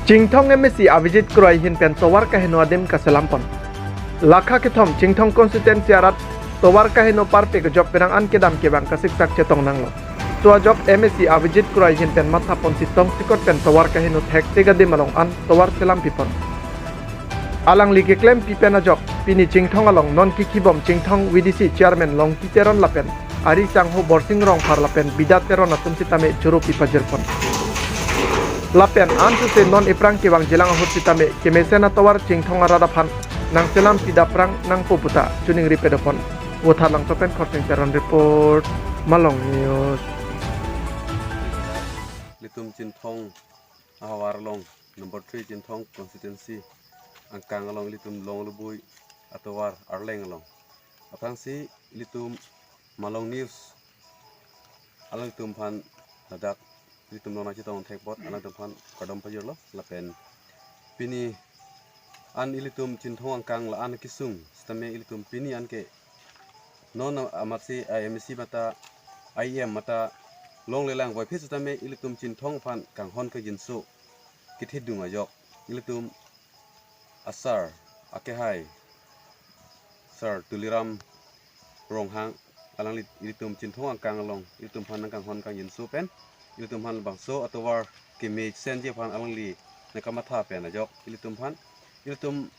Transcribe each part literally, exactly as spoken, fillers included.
Chinthong M A C Abhijit Kro ahin pen tovar kaheno adim kaselam pon. Lakha kethom Chinthong constituency arat tovar kaheno parpik ajok penang an kedam kevang kasiksak chetong nanglo. To ajok M A C Abhijit Kro ahin pen matha ponsi tongsekot pen tovar kaheno thektik adim along an tovar selam pipon. Alangli keklempi pen ajok pini Chinthong along non kikhibom Chinthong V D C chairman Longki Teron lapen ari sangho Borsing Rongphar lapen Bida Teron atum sitame choro pipajirpon. Lapen ansose non ephrang kevang jilang ahut sitame kemesen atovar Chinthong arat aphan nangselam pida phrang nangpo puta choningri pedopon. Vothatlangso pen Khorsing Teron report, Malong News. Ilitum Chinthong ahavar along, number three Chinthong constituency angkang along ilitum Longlubui atovar Arleng along. Aphrangsi ilitum Malong News alangtum aphan ladak ilitum nona chetong thekpot alangtum aphan kardom pajirlo lapen pini an ilitum Chinthong angkang la-an kesung sitame ilitum pini anke non amatsi I M A C mata I M mata longlelang voiphit sitame ilitum Chinthong aphan kanghon kangjinso kethedung ajok ilitum asar akehai Sir Tuliram Ronghang alangli ilitum Chinthong angkang along ilitum aphan nangkanghon kangjinso pen ilitum aphan labangso atovar kemesenji aphan alangli nangkamatha pen ajok ilitum aphan ilitum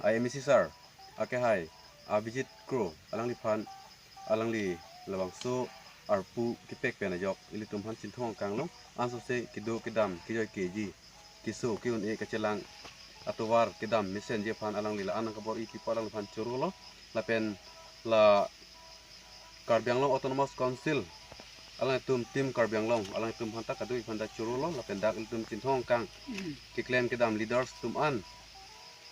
I M A C sir akehai Abhijit Kro alangliphan alangli labangso arpu kepek pen ajok ilitum aphan Chinthong angkang along ansose kedo kedam kejoi keji keso ke-un-e kachelang atovar kedam mesenji aphan alangli la-an nangkabor-i pipo alangliphan chorolo lapen la Karbi Anglong Autonomous Council alangtum Team Karbi Anglong alangtum aphan ta kadokave aphan ta chorolo lapen dak ilitum Chinthong angkang keklem kedam leaders atum an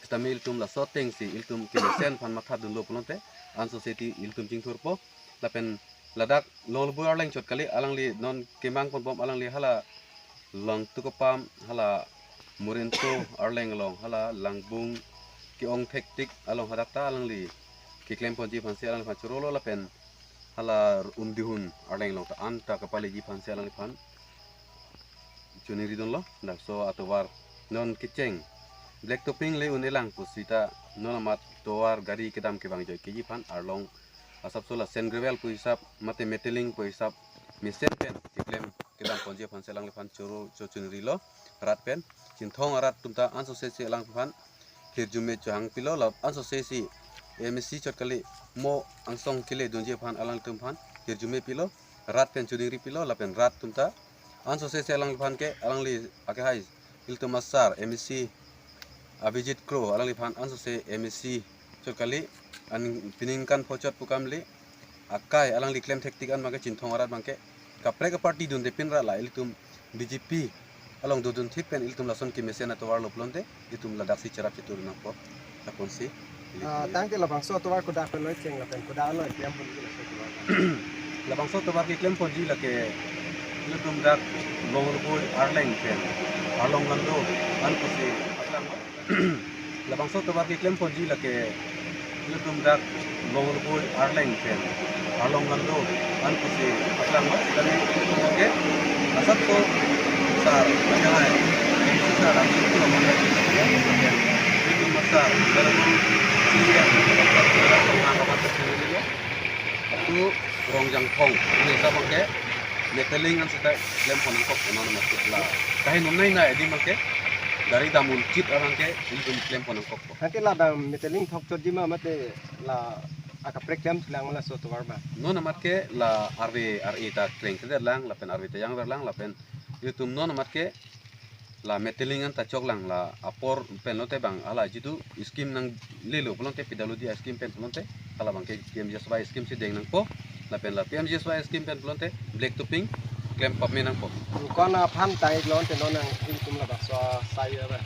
sitame ilitum laso atengsi ilitum kemesen aphan mathadunlo pulote ansose ti ilitum chingthurpo lapen ladak Longlubui Arleng chot kali alangli non kemang ponbom alangli hala Langtukapam hala Murinto Arleng along hala Langbung ke-ong thektik along hadak ta alangli keklem ponji aphansi alangliphan chorolo lapen hala Umdihun Arleng along ta anta kapaleji aphansi alangliphan choningridunlo. Laso atovar non kecheng black topping le un-elang pusita non amat tovar gari kedam kevang joi keji aphan arlong asapso la sand gravel pu hisap mate meteling pu hisap mesen pen keklem kedam ponji aphansi alangliphan choro cho choningrilo rat pen Chinthong arat atum ta ansose si alangliphan hirjume chohang pilo la ansose si M A C chot kali mo angsong keledunji aphan alangtum aphan hirjume pilo rat pen choningri pilo lapen rat atum ta ansose si alangliphan ke alangli akehai ilitum asar M A C Abhijit Kro alangliphan ansose M A C chot kali an piningkan phochot pukam le akai alangli klem thektik an abangke Chinthong arat abangke kaprek aparty dunde pin ra la ilitum B J P along dodun thip pen ilitum lason kemesen atovar lo pulote ilitum ladaksi cherap chetur nangpo. Lapunsi Ah, tangke labangso atovar kodak pen noi cheng lapen kodak noi tiam pun labangso atovar. Labangso atovar keklem ponji lake ilitum dak Longlubui Arleng pen Arlong Langdo an pusi aphrang labangso atovar keklem ponji lake ilitum dak Longlubui Arleng pen Arlong Langdo an pusi aphrang kami ilitum ke asapso sar ajangai sar api itu apa lagi ilitum sar dalam C M itu Rongjangphong ini sabang ke meteling an sita klem pon nangkok non amat la kahin nai nai di make gari damun chit abangke ilitum klem pon nangkok. Tangke la dam meteling thok chotji ma mate la akaprek klem lang ma laso atovar abang. Non amat ke la arve ar-e ta kreng kederlang lapen arve ta jangverlang lapen ilitum non amat ke la meteling an ta choklang la apor pen lote bang hala jitu scheme nanglelo pulote P W D scheme pen pulote hala abangke P M G S Y scheme si deng nangpo lapen la P M G S Y scheme pen pulote black topping klem pame nangpo. Kon aphan tang ik lote non nang ilitum labangso asai abang.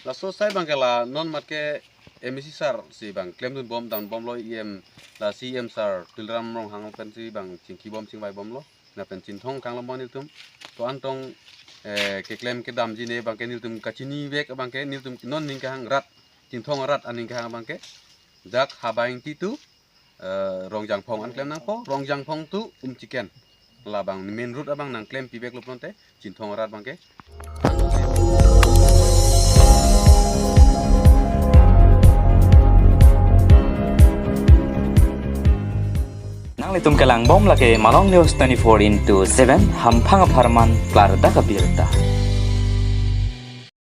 Laso asai abangke la non amat ke M A C sar si abang klemdunbom damdunbomlo E M la C M sar Tuliram Ronghang pen si abang chingkibom chingvaibomlo. Lapen Chinthong angkang along ilitum to-an tong eh, keklem kedamji ne abangke ilitum kachinivek abangke ilitum non ning kehang rat Chinthong arat aning kehang abangke dak Habaing T two eh, Rongjangphong an klem nangpo, Rongjangphong to Umchiken. Labang main road abang nangklem piveklo pulote Chinthong arat abangke. Itum kelang bom lake Malong News twenty-four into seven, hamphang apharman klardak abirta.